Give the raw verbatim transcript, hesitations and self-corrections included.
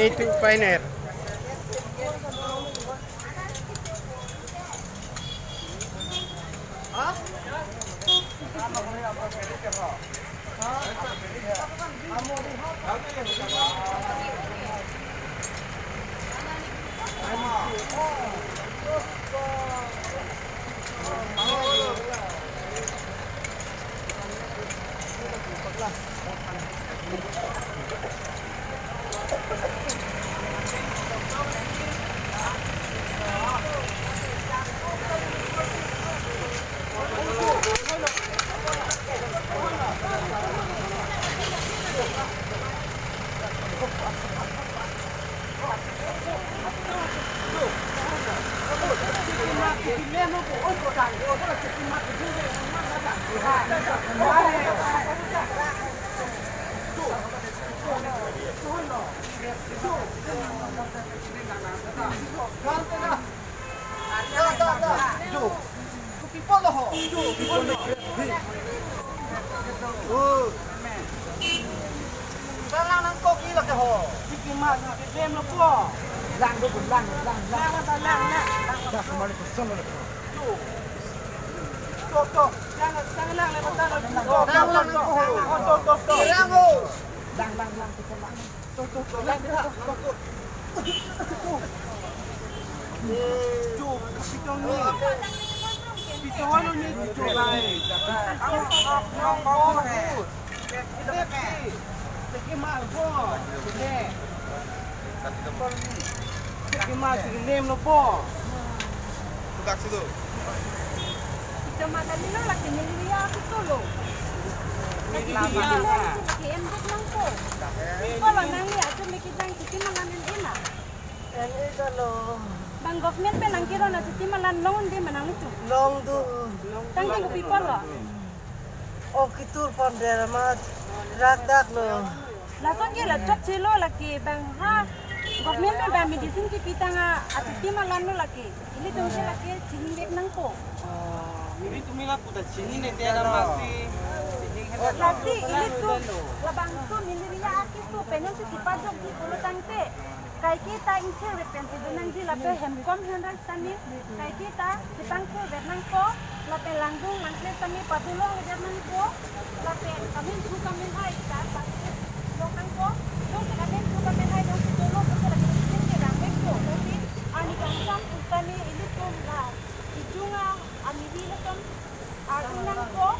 এইটো উপায় নাই আৰু। Lang lang nangkok-i lake ho. Siki ma, siki lem lo po. Lang do, lang, lang, lang. Lang, lang, lang, lang. Dah, kembali ke sana lagi. Tok, tok. Lang, lang, lang, lang, lang, lang. Tok, tok, tok, tok. Oh, tok, tok, tok. Lang, lang, lang, tok, lang. Tok, tok, tok, lang, lang, lang. Tok. Jo, pitong ni. Pitong ano ni jo lai. Ang, ang, ang, ang, ang. Teki ma bo. Ne. Teki ma si nem lo bo. Tukak situ. Ita makan ni lo lagi ni ya aku solo. Lagi ni ya. Lagi em dek nangpo. Kalau nang ni aku mikir jang kita makan ini enak. Eni dolo. Bang government pen nangkiro na chuti malan long undi ma nanglitum? Long do. Tangte kopi apotlo? O kitur pon der amat rak dak lo. Lason ke la chokche lo lake bang ha. Government pen bang medicine kipi tangte achuti malan lo lake. Ilitum ke lake chinine nangpo. Ilitum ila puta chinine te ada masih. Lasi ilitum labangtum ili riya akitu penang si sipajokji pulo tangte. Kaike ta ingthirve pensi do nangji lapen hemkom henrai sitame, kaike ta chepangthirve nangpo, lapen langdung langkle sitame padolongve nangpo, lapen kamin thu kamin hai ta pasi long nangpo, jongsi kamin thu kamin hai jongsi dolo pusi lake medicine ke dang nangpo, lasi arni kangsam pusitame ilitum la ijunga arni hi lason arju nangpo,